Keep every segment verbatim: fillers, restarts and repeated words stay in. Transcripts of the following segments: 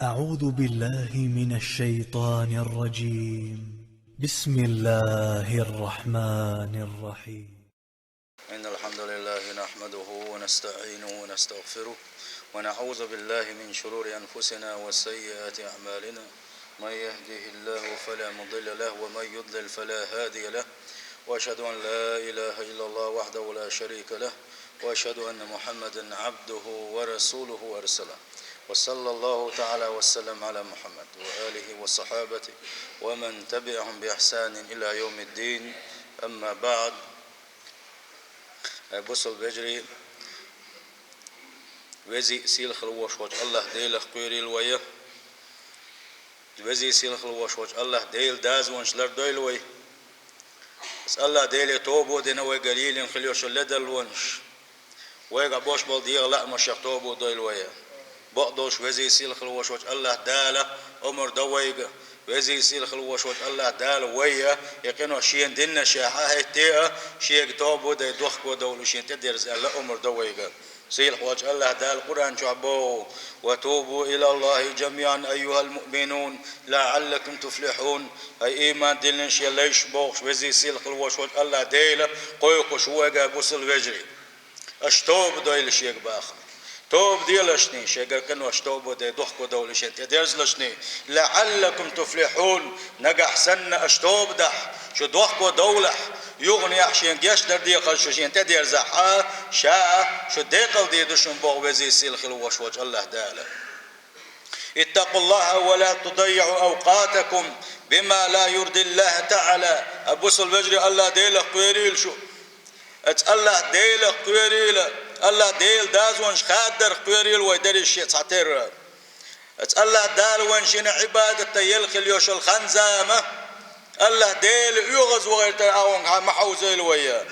أعوذ بالله من الشيطان الرجيم. بسم الله الرحمن الرحيم. إن الحمد لله نحمده ونستعينه ونستغفره، ونعوذ بالله من شرور أنفسنا وسيئات أعمالنا. من يهده الله فلا مضل له، ومن يضلل فلا هادي له. وأشهد أن لا إله إلا الله وحده لا شريك له، وأشهد أن محمدا عبده ورسوله أرسله. وصلى الله تعالى وسلم على محمد وآله وصحابته ومن تبعهم بإحسان إلى يوم الدين. أما بعد. Ай, бусалба вежарий, везий сийлахь хила вош волча АллахӀ Делах кхерийла вай. Везий сийлахь хила вош волча АллахӀ Дела дазонаш лардойла вай. Ас АллахӀ Деле тоба дина вайгара йийлина хила йош йола ледарлонаш. Вайгахь бош бола дегӀа лаамашех тоба дойла вай. Бакъдолуш везий сийлахь хила вош волча АллахӀ Дала омра до вайга. Везий сийлахь хила вош волча АллахӀ Дала вай а, и къинош шена динна ша хьахӀетте а, шега тоба дай дохко довла шена тӀедерза аьлла омра до вайга. Сийлахь волча АллахӀ Дала Къуръан чохь боху: «وتوبوا إلى الله جميعا أيها المؤمنون لعلكم تفلحون». Ай, иман диллина шен лайш бохуш, везий сийлахь хила вош волча АллахӀ Дела кхойкхуш ву вайга, бусалба вежарий. Аша тоба дойла шега бахана. Тоба делашний, шегара къинош тоба дай дохко довла шена тӀедерзалашний. «لعلكم تفلحون». Нагахь санна аша тоба дахь, шу дохко довлахь, юханехь шен гечдар дехар шу шена тӀедерзахь а, ша а, шу декъал дийр ду шуна боху везий сийлахь хила вош волча АллахӀ Дала. «اتقوا الله ولا تضيعوا أوقاتكم بما لا يرضي الله تعالى». Ай, бусалба вежарий, АллахӀ Делах кхерийла шу. Ас АллахӀ Делах кхерийла, АллахӀ Дела дазонаш хаддарх кхерийла вай дерриш шен цхьатерра. Ас АллахӀ Дала вайна шена Ӏибадат дан елла хила йош йолу хан-зама, АллахӀ Дела оьгӀаз вахийтар агӀонга хьан ма хьовзийла вай.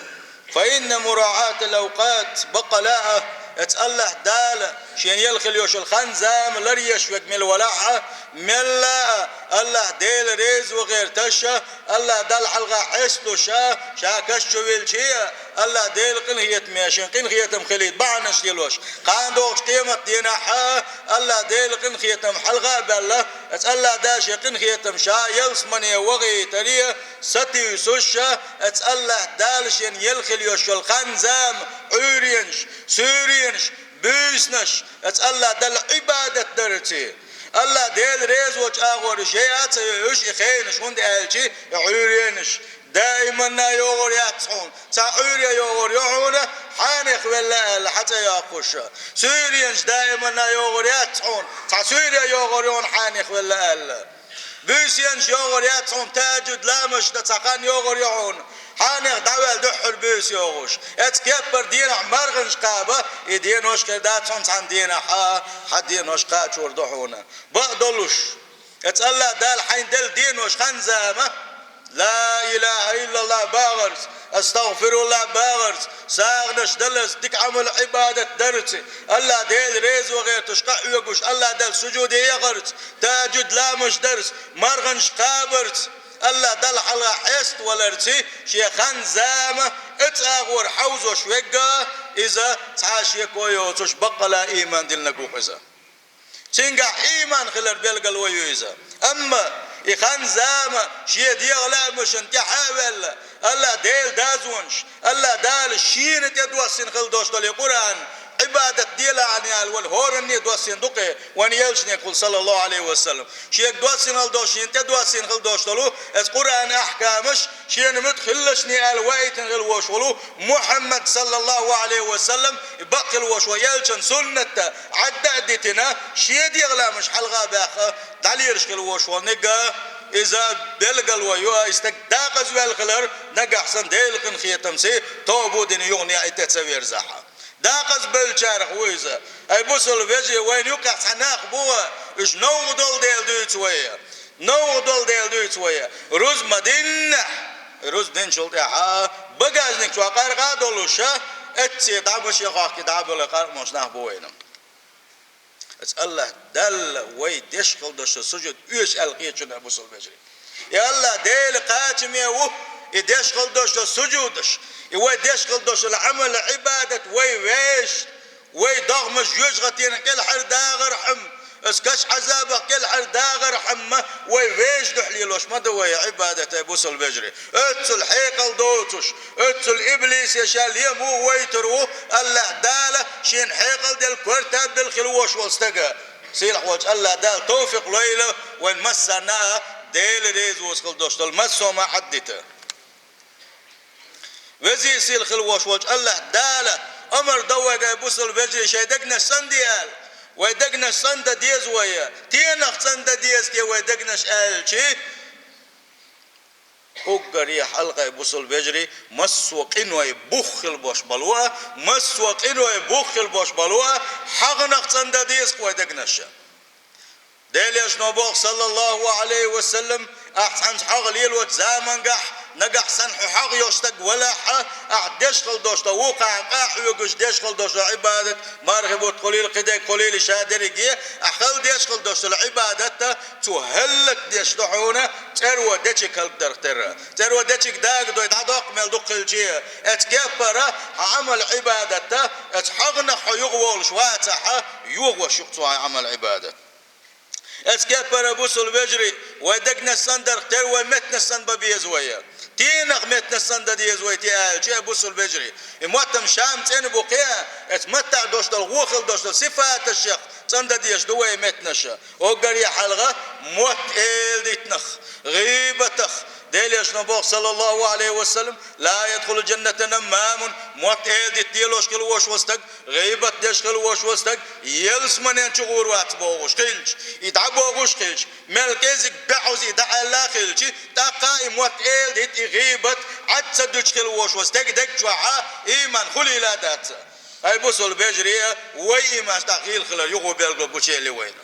«فإن مراعاة الأوقات», баккъала а, ас АллахӀ Дала шена елла хила йош йолу хан-зама ларъеш верг мила валахь а, мелла а АллахӀ Дела реза вахийтарш, АллахӀ Далла хьалха хьесталуш а, ша каш чу велча а, АллахӀ Дела къинхетаме шен къинхетам хилийта бахьанаш лелош, кхана догӀучу къематдийнахь а АллахӀ Дела къинхетам хьалха а баьлла, ас АллахӀ Дала шен къинхетам ша ялсамане вахийтаре сатуьйсуш а, ас АллахӀ Дала шена елла хила йош йолу хан-зама, Ӏуьйренаш, суьйренаш, буьйсанаш, ас АллахӀ Далла Ӏибадат дарций. АллахӀ Дела реза волчу агӀор уьш яа а ца йо уьш и хенаш, хӀунда аьлча и Ӏуьйренаш даиманна йогӀур яц хьуна, цхьа Ӏуьйре йогӀур ю хьуна, хьенех велла аьлла, хьан цӀе йоккхуш. Суьйренаш даиманна йогӀур яц хьуна, цхьа суьйре йогӀур ю хьуна, хьенех велла аьлла. Буьйсанаш йогӀур яц хьуна, тахӀажжуд ламазаш дан цхьа хан йогӀур ю хьуна, хьенех дӀаваьлла дуьххьара буьйса йогӀуш. Эцу кеппара дийнахь марханаш кхаба, и денош хир дац хьуна цхьана дийнахь, хьан денош кхачор ду хьуна. Бакъдолуш, ас АллахӀ Дала хьайна делла денош, хан-зама, ла илахӀа иллаллахӀ бахарца, астагӀфируллахӀ бахарца, сагӀанаш даларца, дика Ӏамал-Ӏибадат дарца, АллахӀ Дела реза вахийтарш къа а оьгуш, АллахӀ Далла сужуде яхарца, тахӀажжуд ламазаш дарца, марханаш кхабарца, АллахӀ Далла хьалха хьеставаларца, шен хан-зама, эцу агӀор хьовзош верг а, иза цхьа а шеко йоцуш баккъала а иман диллинарг ву-кх иза. Цуьнгахь ийман хилар белгало ю иза. Амма и хан-зама шен дегӀан лаамашна тӀаьхьа а ваьлла, АллахӀ Делан дозанаш, АллахӀ Дала шена тӀедоссийна хила долуш долу и Къуръан, Ӏибадат делахьана аьлла вайна хӀоранна а доссийна ду-кх, вайн элчанегахула, саллаллахӀу Ӏалайхи ва саллам. Шега доссийна хила долуш, шена тӀедоссийна хила долуш долу эцу Къуръанан ахькамаш, шена муьтӀахь хилалаш а аьлла ваийтина хила волуш волу Мухьаммад, саллаллахӀу Ӏалайхи ва саллам, и бакъ хила волуш волу элчан суннатта Ӏадда а дитина, шен дегӀан лаамаш хьалха а баьккха, дӀалелаш хила волуш волу нигга, иза белгало ю, и стаг декъаза ваьлла хилар, нагахь санна Делан къинхетамца тоба дина юханехьа и тӀе ца верзахь. Декъаза бевллачарах ву иза. Ай, бусалба вежарий, вайна юкъахь цхьа нах бу, уьш новкъа долу дела дуьйцу вай. Новкъа долу дела дуьйцу вай. Рузба ма-диннехь, рузба динчул тӀаьхьа багажник чохь къаркъа а долуш, эццахь дӀа машен хьокхий дӀа а бала къаркъа болуш нах бу вайна. Аса АллахӀ Далла вай деш хила долуш сужуд оьшу аьлла кхеташ ду, бусалба вежарий. И АллахӀ Дела кхачаме ву, и деш хила долуш сужудаш, и вай деш хила долуш Ӏамал-Ӏибадат вай вешан, вай догӀмаш жоьжахатина кӀелхьардахархьама, Оцу каш Ӏазабах кӀелхьара дагӀар хьамма вай вешан дуьхьа лелош ма ду вай Ӏибадат, ай бусалба вежарий. Оццул хьекъал доцуш, оццул иблис я ша лема вайтур ву АллахӀ Дала, шена хьекъал делла, коьрта белла хила вош волу стага. Сийлахь волчу АллахӀ Дала товфикъ лойла вайн массарна а, Дела реза вуьйцуш хила долуш долу массо а ма Ӏаддита. Везий сийлахь хила вош волчу АллахӀ Дала омра до вайга, ай бусалба вежарий, шайн дегнаш цӀанде аьлла. Вай дегнаш цӀандан деза вай, тенах цӀандан деза те вай дегнаш аьлчи, уггаре хьалха, ай бусалба вежарий, массо а къиной бух хила бош бало а, массо а къиной бух хила бош бало а, хьагӀнах цӀандан деза вай дегнаш. Делан Элчано боху, саллаллаху Ӏалайхи ва саллам, ахь цхьаьнца хьагӀ лелочу замангахь, нагахь санна хьо хьагӀ йолуш стаг валахь а, ахь деш хила долуш долу вукхарна къа а хьоьгуш деш хила долуш долу Ӏибадат, мархи бутт хуьлийла, кхидерг хуьлийла, ша дерриге, ахь хала деш хила долуш долу Ӏибадат а, цо хӀаллакдеш ду хьуна, цӀеро дечиг хӀаллакдарх терра. ЦӀеро дечиг дагадой, дӀадоккху мел дукха хилчи а, оцу кеппара хьан Ӏамал-Ӏибадат а, оцу хьагӀнах хьо юхаволуш вацахь а, йохош ю-кх цо хьан Ӏамал-Ӏибадат. Оцу кеппара, бусалба вежарий, вай дегнаш цӀандарх терра вай меттанаш цӀанбан беза вай. Тенах меттанаш цӀандан деза вай те аьлчи, ай бусалба вежарий, и мотт-м ша-м цӀена бу кхин а, оцу маттахь долуш долу, вон хила долуш долу сифаташех цӀандан дезаш ду вай меттанаш. Уггаре хьалха мотт эладитанах, гӀийбатах. Делан Элчано боху, саллаллаху Ӏалайхи ва саллам, ла ядхулул жанната наммамун, мотт эладита лелош хила вош волу стаг, гӀийбат деш хила вош волу стаг ялсаманен чу гӀур вац бохуш хилча, и дӀабохуш хилча, мел кӀезиг бӀозза и дӀааьлла хилчи, тӀаккха и мотт эладита, и гӀийбат Ӏад ца дуьтуш хила вош волу стеган дег чохь а ийман хуьлийла а дац. Ай бусалба вежарий, вай ийманаш тӀехь гӀийла хилар юха белгало гучуелли вайна.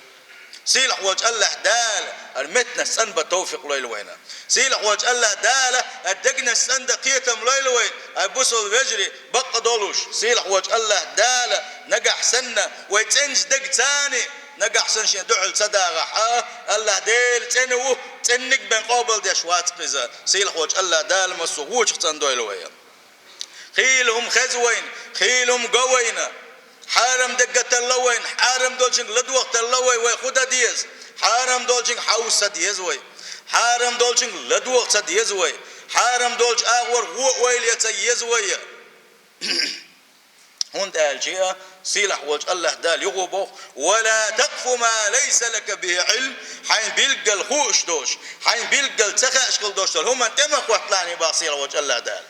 Сийлахь волчу АллахӀ Дала хӀара меттанаш цӀанбан товфикъ лойла вайна. Сийлахь волчу АллахӀ Дала хӀара дегнаш цӀандан кхетам лойла вайна. Ай бусалба вежарий, бакъдолуш, сийлахь волчу АллахӀ Дала нагахь санна вай цӀеначу дегаца а, нагахь санна шен дуьхьал ца дагӀахь а, АллахӀ Дела цӀена ву, цӀенниг бен къобалдеш вац-кх иза. Сийлахь волчу АллахӀ Дала массо а вочух цӀандойла вай. Хийла хӀума хеза вайна, хийла хӀума го вайна, хьарам дерг гаталла вайна, хьарам долчуьнга ладогӀа талла вай, вай хӀун дан деза? Хьарам долчуьнга хьовса ца деза вай. Хьарам долчуьнга ладогӀа ца деза вай. Хьарам долчу агӀор вон а ойла ян ца еза вай. ХӀунда аьлча, сийлахь волчу АллахӀ Дала юха боху: «Ва ла такъфу ма лайса лака бихи Ӏилм», хьайна билггал хууш долуш, хьайна билггал ца хаьаш хила долуш долу хӀуманна тӀе ма хӀотталахь, боху сийлахь волчу АллахӀ Дала.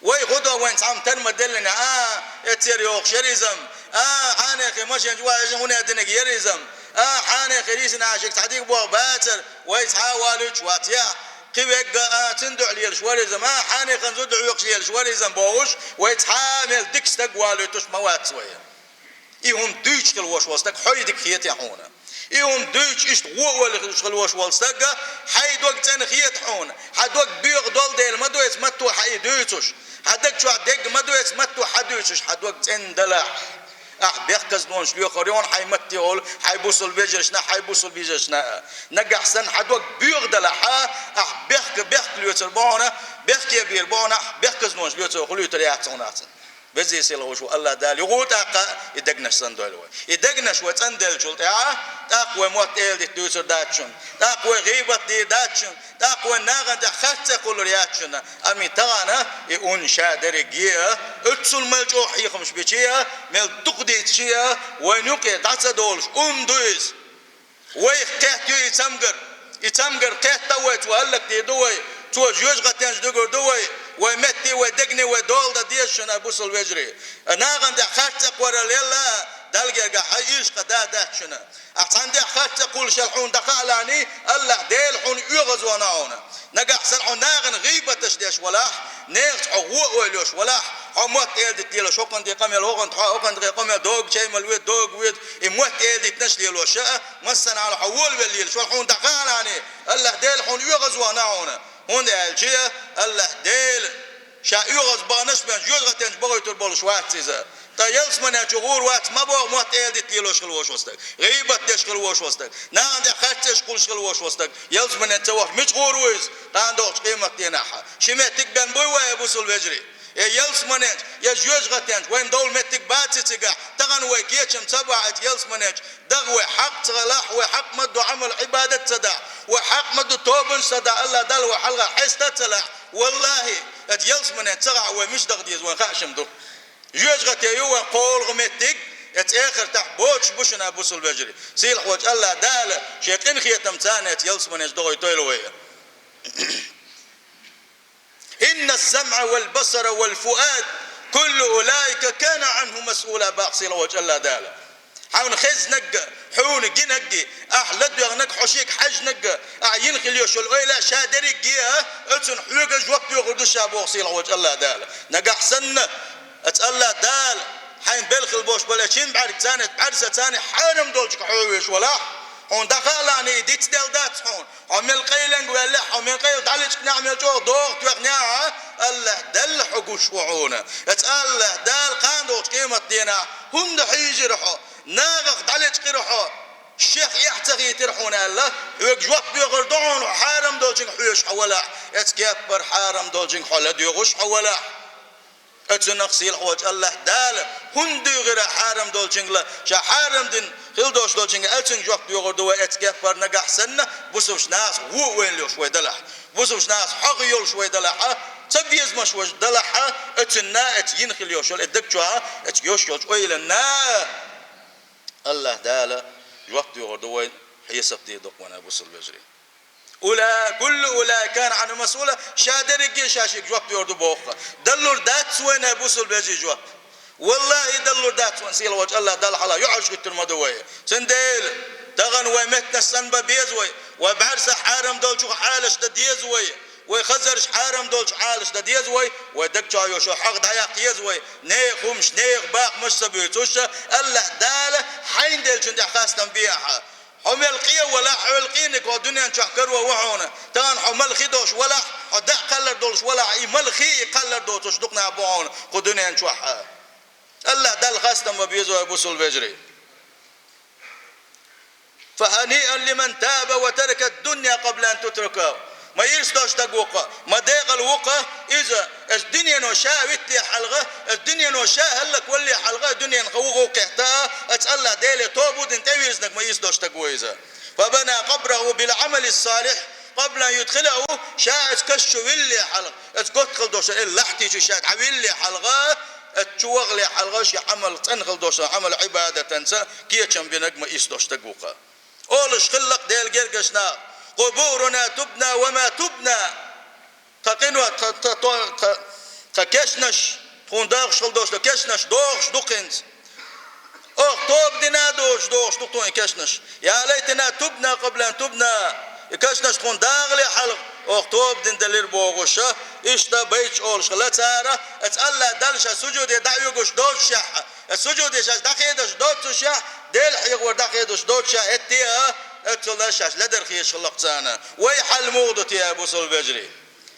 Вай хӀун до вайна цхьамма тера ма деллина, а, эццера йогӀуш яра иза-м, а, хьанехе машен чу вахьа хӀун а динарг яра иза-м, а, хьанехе рисина Ӏашик цхьа дика боху бацара, вай цхьа а валуьйтуш вац, я, кхин верг а, а, цуьнан дуьхьа лелаш вара иза-м, а, хьанехана зуда хьоькхуш лелаш вара иза-м бохуш, вай цхьа а мел дика стаг валуьйтуш ма вац вай. И хӀума дуьйцуш хила вош волу стаг хьо дика хетий хьуна? И хӀума дуьйцуш, иштта вон а ойла хила вош волу стаг хьайн дог цӀена хета хьуна? Хьан дог боьха долу дела ма ду оцу матто хьан и дуьйцуш? Хьан даг чохь дегга ма ду оцу матто хьан дуьйцуш? Хьан дог цӀена далахь, ахь бехказлонаш лоьхур ю хьуна хьайн матте волу, хьайн бусалба вежаршна, хьайн бусалба йижаршна а. Нагахь санна хьан дог боьха далахь, ахь бехк-, бехк лоьцур бу хьуна, бехке бийр бу хьуна, ахь бехказлонаш лоьцур хуьлуьйтур яц хьуна ахь цунна. Везий сийлахь волчу АллахӀ Дала юха тӀаккха и дегнаш цӀандойла вай. И дегнаш вай цӀанделлачул тӀаьхьа, тӀаккха вай мотт эладита дуьйцур дац шуна, тӀаккха вай гӀийбат дийр дац шуна, тӀаккха вай нахана тӀехь харц цӀе кхуллур яц шуна. Амма и тахана и ун ша дерриге а, оццул мел чӀогӀа хьехамаш бичи а, мел дукха дийцичи а, вайна юкъе дӀа ца долуш ун ду иза. Вайх кхетта ю и цамгар. И цамгар кхетта вай, цо хӀаллакдийр ду вай. Цо жоьжахатенчу дуьгур ду вай. Вай метте, вай дегне, вай дола дан деза шуна, ай бусалба вежарий. Нахана тӀехь харц цӀе кхорал елла, Далла гергахь хьайн ишкъа да дац шуна. Ахь цхьанна тӀехь харц цӀе кхуллушал хьуна дӀакхаалахь, АллахӀ Дела хьуна оьгӀазвахна хьуна. Нагахь санна хьо нахана гӀийбаташ деш валахь, нехаца хьо вон а ойла йолуш валахь, хьо мотт эладита лелош, хӀокхунна тӀе къамел, хӀокхунна тӀе, хӀокхунна тӀе къамел, догу чай мала веза, догу веза, и мотт эладитанаш лелош а, массанхьа хьо волавелла лелаш валахь, хьуна дӀакхаалахь, АллахӀ Дела хьуна оьгӀазвахна хьуна. ХӀунда аьлча АллахӀ Дела ша оьгӀаз баханаш бен жоьжахатенчу бохуьйтур болуш вац иза. Ткъа ялсамане чу гӀур вац ма боху мотт эладита лелош хила вош волу стаг, гӀийбат деш хила вош волу стаг, нахана тӀехь харц цӀеш кхуллуш хила вош волу стаг. Ялсамане ца вахча мича гӀур ву иза? Кхана догӀучу къематдийнахь ши меттиг бен буй вай, ай бусалба вежарий? Э, ялсаманенчу, я жоьжахатенчу вайн довла меттиг баций цигахь, тахана вай кечам ца бахь эцу ялсаманенчу, дагахь вай хьакъ ца лахь, вай хьакъ ма ду Ӏамал-Ӏибадат ца дахь, вай хьакъ ма ду тобанаш ца дахь, АллахӀ Дала вай хьалха хьеста ца лахь, валлахӀи, эцу ялсаманенчу ца гӀахь вай мича даха деза вайн хаа шун ду. Жоьжахате ю вайн кхоалгӀа меттиг, эцу эхартахь боцуш бу шуна, бусалба вежарий. Сийлахьволчу АллахӀ Дала шен къинхетамца эцу ялсаманенчу дохуьйтийла вай. إن السمع والبصر والفؤاد كل أولئك كان عنه مسؤولا, боху сийлахьволчу АллахӀ Дала. Хьуна хезнарг а, хьуна гинарг а, ахь ладоьгӀнарг, хьо шега хьаьжнарг а, ахь йина хила йолуш йолу ойла а, ша дерриге а, оцунна хьоьга жоп доьхур ду ша, боху сийлахьволчу АллахӀ Дала. Нагахь санна, оцу АллахӀ Дала хьайна белла хила болуш болу эцу шина бӀаьрг царна, бӀаьрса царна хьарам долчуьнга хьо веш валахь, хьуна дӀахаалахь и дицделла дац хьуна. Хьо мел къайланга ваьллехь, хьо мел къайла дӀалечкъинехь, мел чӀогӀа догӀу тоьхнехь а, АллахӀ Далла хьо гуш ву хьуна. Эцу АллахӀ Дала кхана долчу къематдийнахь хӀунда хьийзира хьо, нахах дӀалечкъира хьо, шех эхь ца хийтира хьуна аьлла, хьоьга жоп доьхур ду хьуна, хьарам долчуьнга хьоьжуш хьо валахь, эцу кеппара хьарам долчуьнга хьо ладоьгӀуш хьо валахь. Оцунах сийлахьволчу АллахӀ Дала хӀунда дуьйгӀира хьарам долчуьнга, ша хьарам дина хила долуш долчуьнга, оцунга жоп доьхур ду вай эцу кеппара нагахь санна, бусалба нахаца вон а вайна лелаш вай далахь, бусалба нахаца хьогӀ йолуш вай далахь а, цабезамаш вай далахь а, оцунна, эцу йина хила йолуш йолу, э, даг чохь а, эцу йолуш йолчу ойланна АллахӀ Дала жоп доьхур ду вай, хьесап дийр ду-кх вайна, бусалба вежарий. Ула-, куллу улаика кана анху масъула, ша дерриге а ша шега жоп доьхур ду боху-кх. Даллур дац вайна, бусалба вежарий, жоп. ВаллахӀи, даллур дац вайна, сийлахьволчу АллахӀ Далла хьалха юьхьӀаьржа хӀуьттур ма ду вай. Цундела тахана вай меттанаш санна бан беза вай, вай бӀаьрса хьарам долчух Ӏалаш дан деза вай, вай хазарш хьарам долчух Ӏалаш дан деза вай, вай даг чохь йолуш йолу хьагӀ дӀаяккха еза вай, нехан хӀумаш, нехан бахамаш ца буьйцуш, АллахӀ Дала хьайна деллачун тӀехь хастам бехьа. Хьо мел къен валахь, хьо мел къийниг хьо дуьнен чохь каро ву хьуна. Тахана хьо мала хи долуш валахь, хьо даа кхаллар долуш валахь, и мала хи, и кхаллар доцуш дукха нах бу хьуна кху дуьнен чохь а. АллахӀ Далла хастам бан беза вай, бусалба вежарий. فهنيئا لمن تاب وترك الدنيا قبل أن تتركه. Ма ирс долуш стаг ву-кх, ма декъала ву-кх иза, оцу дуьнено ша витале хьалха, оцу дуьнено ша хӀаллаквалале хьалха, дуьненах вуха кхетта, оцу АллахӀ Деле тоба дина тӀевирзинарг ма ирс долуш стаг ву иза. فبنى قبره بالعمل الصالح قبل أن يدخله, ша оцу каш чу вилле хьалха, оцу готта хила долуш, э, лахьти чу ша дӀавилле хьалха, оцу чу вахале хьалха шен Ӏамал, цӀена хила долуш Ӏамал Ӏибадатанца кечам бинарг ма ирс долуш стаг ву-кх. Олуш хилла-кх Делан гергарчу наха: قبورنا تبنى وما تبنى. Тхан къино-, тхан, тхан, тхан, тхан кешнаш, тхуна дагӀаш хила долуш долу кешнаш догӀуш ду-кх хӀинца. Оха тоба дина а доцуш догӀуш ду-кх тхуна и кешнаш. يا ليتنا تبنا قبل أن تبنا. И кешнаш тхуна дагӀале хьалха, оха тоба дина делира бохуш, иштта байташ олуш хилла цара, оцу АллахӀ Далла ша сужуде дӀа а оьгуш доцушехь, оцу сужуде шаьш дӀахедаш доцушехь, Делан хьехор дӀахедаш доцушехь, хӀетте а, оццул шаьш ледара хеташ хилла-кх царна. Вай хьал муха ду те, бусалба вежарий?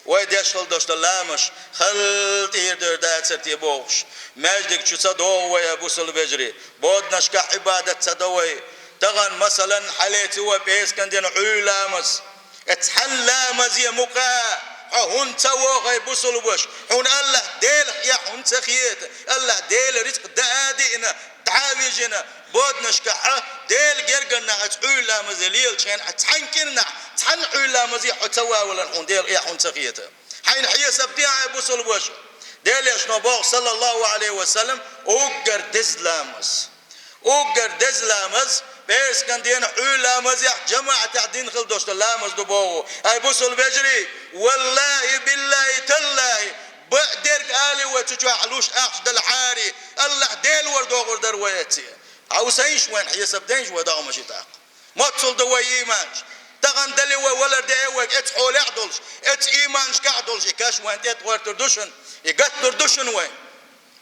Вай деш хила долуш долу ламазаш хала тӀера дер дацара те бохуш, маьждиг чу ца догӀу вай, бусалба вежарий, боданашкахь Ӏибадат ца до вай. Тахана, масалан, хьалеца вай пӀераскан дийнахь Ӏуьйра ламаз. Э, цхьана ламазе мукъа хьо хӀунда ца вогӀу, хӀай бусалба ваша? Хьуна АллахӀ Делах эхь хӀунда ца хета? АллахӀ Дела рицкъ даа а диъна, дӀа а вижина, боданашкахь а, Делан гергара нах оцу Ӏуьйра ламазе лелачу хенахь, цхьана кӀирнахь, цхьана Ӏуьйра ламазе хьо ца валале, хьуна Делах эхь хӀунда ца хета? Хьайна хьесап де, хьай бусалба ваша. Делан Элчано боху, саллаллаху Ӏалайхи ва саллам, уггар деза ламаз. Уггар деза ламаз, пӀераскан дийнахь Ӏуьйра ламазехь жамаӀатехь дина хила долуш долу ламаз ду боху. Хьай бусалба вежарий, валлахӀи, биллахӀи, таллахӀи, бакъдерг алий вай цу чохь луш ахча далахьара, АллахӀ Дела вара догӀур дара вай эцце. Хьовсийша вайна, хьесап дейша вай догӀмашна тӀаккха. Моццул ду вай ийманаш. Тахана дали вай валар де а вайга эцу хьолехь а долуш, эцу ийманашкахь а долуш, и каш вайна тӀетӀа гӀоьртур ду шуна, и гатдур ду шуна вай.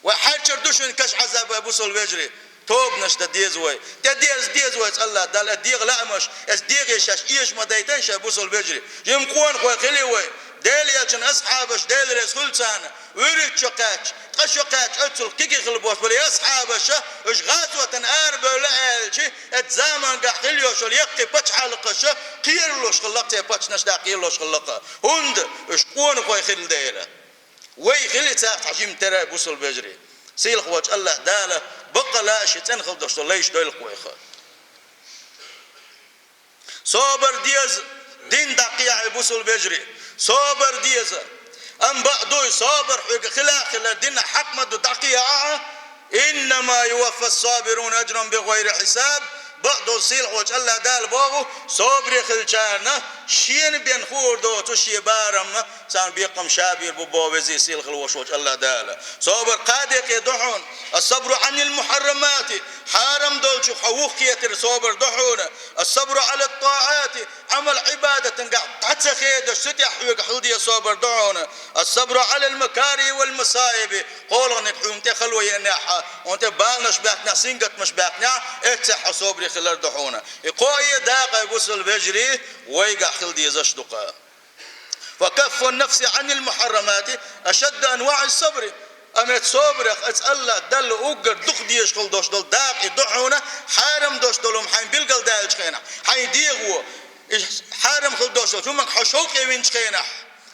Вай хьаьрчар ду шуна каш Ӏазаб, хьай бусалба вежарий. Тобанаш дан деза вай. ТӀедерза деза вай, АллахӀ Далла, дегӀан лаамаш, эс дегӀе шаьш эша ма дайтан, хьай бусалба вежарий. Жимма къонахой хили вай. Делан Элчанан асхьабаш, Дела реза хуьлда царна, вуьрхӀитта шо кхаьчча, ткъа шо кхаьчча, оццул кегий хила болуш болу и асхьабаш, уьш гӀазотана арабевлла аьлча, оцу заманчохь хила йолуш йолу яккхий пачхьалкхаш кхералуш хилла-кх, церан паччахьаш дӀакхералуш хилла-кх. ХӀунда? Уьш къонахой хилла дела. Вай хила царца хьажим тера, бусалба вежарий. Сийлахь волчу АллахӀ Дала баккъала а шен цӀена хила долуш долу лайш дойлакх вайх. Собар деза, дин дӀакхехьа, бусалба вежарий. Собар деза. Амма бакъ ду, собар хьоьга хила а хилар динан хьакъ ма ду дӀакхехьа. «Иннама юваффас-сабируна ажрахум бигайри хьисаб». Бакъ долу сийлахь волчу АллахӀ Дала боху, собаре хиллачарна шена бен хуур доцу шен барам, царна бекхам ша бийр бу боху везий сийлахь хила волуш волчу АллахӀ Дала. Собар кхаа декъе ду хьуна: ас-сабру Ӏанил мухьаррамати, хьарам долчух хьо вухкхетар собар ду хьуна, ас-сабру Ӏалат-таӀати, Ӏамал-Ӏибадатангахь дӀа ца хедаш, цу тӀехь хьоьга хила деза собар ду хьуна, ас-сабру Ӏалал макарихӀи вал масаиби, кхоалгӀаниг хьуна тӀе хало еанехь, хьуна тӀе баланаш баьхкинехь, сингаттамаш баьхкинехь, эццехь хьо собаре хилар ду хьуна. И кхо а дакъа, бусалба вежарий, вайгахь хила дезаш ду-кх. «Ва каффун-нафси Ӏанил мухьаррамати ашадду анваӀис-сабри». Амма эцу собарех, эцу АллахӀ Далла уггар дукха дезаш хила долуш долу дакъа и ду хьуна, хьарам долуш долу хӀума хьайн билгалдаьллачу хенахь, хьайн дегӀо, и хьарам хила долуш долчу хӀуманга хьо шовкъе винчу хенахь,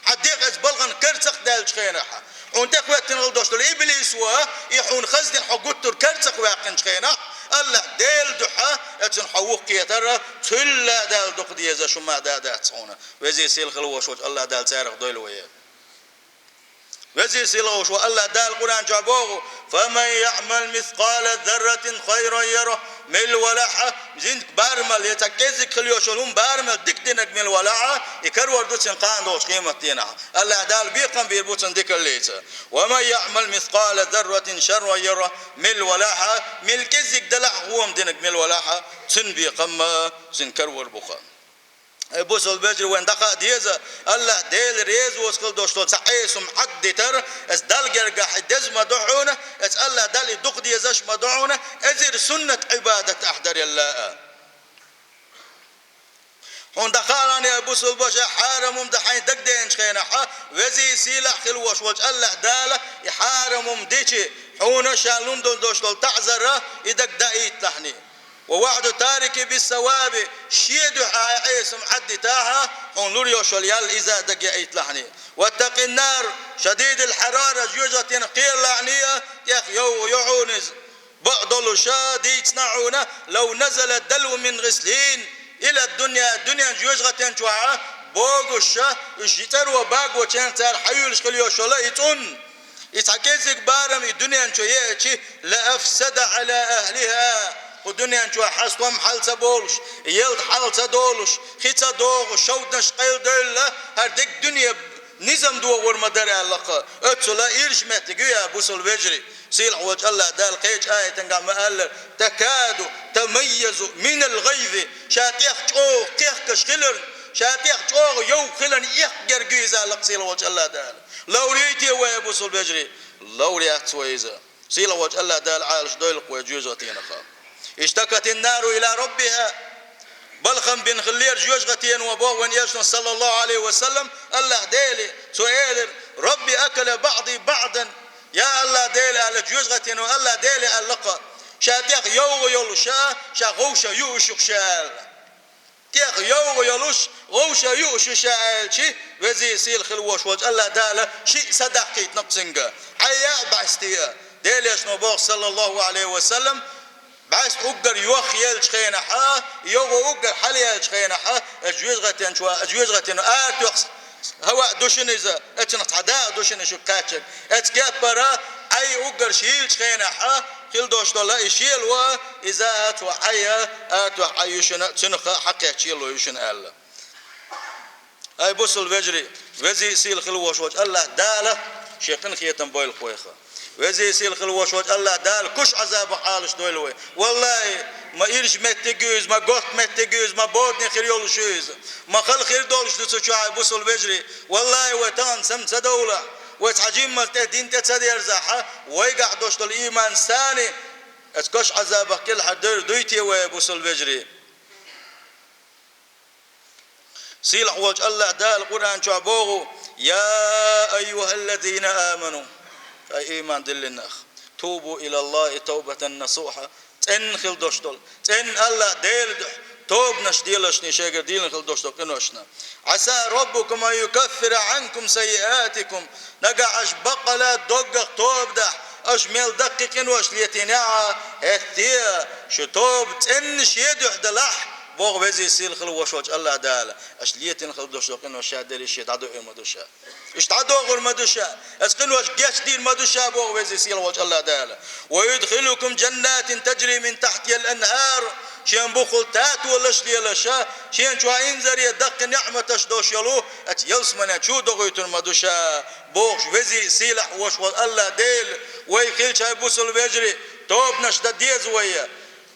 хьан дегӀ эцу балхана карцах даьллачу хенахь, хьуна тӀехӀоьттина хила долуш долу иблис ву, и хьуна хаздина хьо гуттар карцах ваьккхинчу хенахь, АллахӀ Делан дуьхьа эцунна хьо вухкхетар, цул а Далла дукха дезаш хӀума дан дац хьуна. Везий сийлахь хила волуш волчу АллахӀ Дала царах дойла вай. Везий сийлахь волуш волу АллахӀ Дала Къуръан чохь боху: «Фаман яъмал мискъала зарратин хайран ярахӀ», мила валахь а, зинтка барамал, я цхьа кӀеззиг хила йолуш йолу хӀума барамал дика динарг мила валахь а, и карор ду цуьнан кхана долчу къематдийнахь. АллахӀ Дала бекхам бийр бу цунна дикаллица. «Ва ман яъмал мискъала зарратин шарран ярахӀ», мила валахь а, мила кӀеззиг делахь а, хӀума динарг мила валахь а, цуьнан бекхам а, цуьнан карор бу-кх. Ай, бусалба вежарий, вайн дӀахаа деза, АллахӀ Дела реза воцу хила долуш долу цхьа Ӏеса хӀума Ӏаддитар, эцу Далла гергахь и деза ма ду хьуна, эцу АллахӀ Далла и дукха дезаш ма ду хьуна, эзар суннат Ӏибадат ахь дарелла а. Хьуна дӀахаалахь, ай бусалба ваша, хьарам хӀума дан хьайн дагадеанчу хенахь, везий сийлахь хила волуш волчу АллахӀ Дала и хьарам хӀума дичи, хьуна ша лун долуш долу таӀзар а и дага даийталахь. «Ва ваӀду тарики бис-саваби», шен дуьхьа хьайн Ӏеса хӀума Ӏаддитахь, хьуна лур йолуш йолу ял иза дага яийталахь. «Ваттакъин-нар шадидил хьарара», жоьжахатенах кхералахь, тӀех йовха йо хьуна иза. Бакъ долуш а дийцина хьуна: «Лав назала далвун мин гӀислин илад-дунья», дуьненан жоьжахатен чохь а богуш а, уьш цӀаро багочаьрца цара хьайоьлуш хила йолуш йолу и цӀун. И цхьа кӀеззиг барам и дуьнен чу еачи, «ла афсада Ӏала ахлихӀа», кху дуьнен чохь хьан стом хьал ца болуш, ялта хьал ца долуш, хи ца догӀуш, шовданаш къайладевлла, хӀара дерриг дуьне низам догӀур ма дара аьлла-кх. Оццула ирча меттиг ю, я бусалба вежарий. Сийлахь волчу АллахӀ Дала кхечу аятангахь ма-аллара: «Такаду тамайязу минал гӀайзи», ша тӀех чӀогӀа кхехкаш хиларна, ша тӀех чӀогӀа йовха хиларна эккха герга ю иза аьлла-кх сийлахь волчу АллахӀ Дала. Ловрий те вай, бусалба вежарий? Ловр яц вай иза. Сийлахь волчу АллахӀ Дала Ӏалаш дойла-кх вай жоьжахатенах. «Иштакатин-нару ила раббихӀа». Балхам бина хиллера жоьжахатено, боху вайн Элчано, саллаллахӀу Ӏалайхи ва саллам, АллахӀ Деле. Цо элира: «Рабби акала баӀди баӀдан». Я АллахӀ Дела, аьлла жоьжахатено, АллахӀ Деле аьлла-кх: «Ша тӀех йовха йолуш а, ша вовша юуш ю-кх ша», аьлла. ТӀех йовха йолуш, вовша юуш ю ша аьлчи, везий сийлахь хила волуш волчу АллахӀ Дала шиъ са даккхийтина-кх цуьнга. Хьайя а бӀаьсте а. Делан Элчано боху, саллаллахӀу Ӏалайхи ва саллам, бӀаьста уггар йохъеллачу хенахь а, йовха уггар хьалаеллачу хенахь а, аса жоьжахатен чу, аса жоьжахатен ара тоьхна хӀаваъ ду шуна иза, аса цунах цхьа дакъа ду шуна шу кхаьччиг. Аса кеппара Ӏай уггар шийлачу хенахь а, хила долуш долу и шело, иза а цо Ӏай а, ара тоьхна Ӏай ю шуна, цунах хьакхетта шело ю шуна аьлла. Ай, бусалба вежарий, везий сийлахь хила волуш волчу АллахӀ Дала шен къинхетам бойла-кх вайх. Везий сийлахь хила волуш волчу АллахӀ Дала куш Ӏазабах Ӏалаш дойла вай. ВаллахӀи, ма ирча меттиг ю иза, ма готта меттиг ю иза, ма бодане хир йолуш ю иза. Ма хала хир долуш ду цу чохь, ай, бусалба вежарий. ВаллахӀи, вай тахана сема ца довлахь, вай цхьа жиммалц тӀе дин тӀе ца дерзахь, вайгахь долуш долу ийман сани, аса куш Ӏазабах кӀелхьардевр дуй те вай, бусалба вежарий? Сийлахь волчу АллахӀ Дала Къуръан чохь боху: «Я айюхӀаллазина аману», ай, ийман диллина нах, «тубу илаллахӀи тавбатан насухӀа», цӀенна хила долуш долу, цӀенна АллахӀ Делан дуьхьа, тобанаш делаш шоайгара дийна хила долча къиношна. «عسى ربكم أن يكفر عنكم سيئاتكم». Нагахь аша баккъала доггах тоба дахь, аша мел даккхий къинош летийнехь а, хӀетте а шун тоба цӀена шен духьа далахь, боху Веза-Сийлахь хила волуш волчу АллахӀ Дала. Аша летийна хила долуш долу къинош ша делахь, шен дӀадоуьйтур ма ду ша. Уьш дӀадохур ма ду ша. Аса къинош гечдийр ма ду ша, боху Веза-Сийлахь волчу АллахӀ Дала. «ويدخلكم جنات تجري من تحتها الأنهار». Шен бухахула татолаш лелаш а, шен чохь инзаре даккхий неӀматаш долуш йолу, аса ялсамане чу дохуьйтур ма ду ша, бохуш Веза-Сийлахь волуш волу АллахӀ Дела, вай хилча хьайн бусалба вежарий, тобанаш дан деза вай.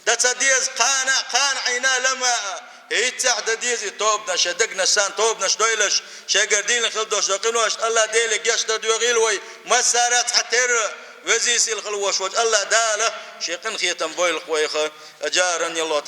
Дан ца деза кхана а, кхана Ӏийна лама а, хӀинццехь дан деза и тобанаш, шайн дегнаш санна тобанаш дойлаш, шайгара дийна хила долуш долу къиношна АллахӀ Деле гечдар доьхийла вай, массара а цхьатерра а, Веза-Сийлахь хила волуш волчу АллахӀ Дала шен къинхетам бойла вайх, аджаран ялло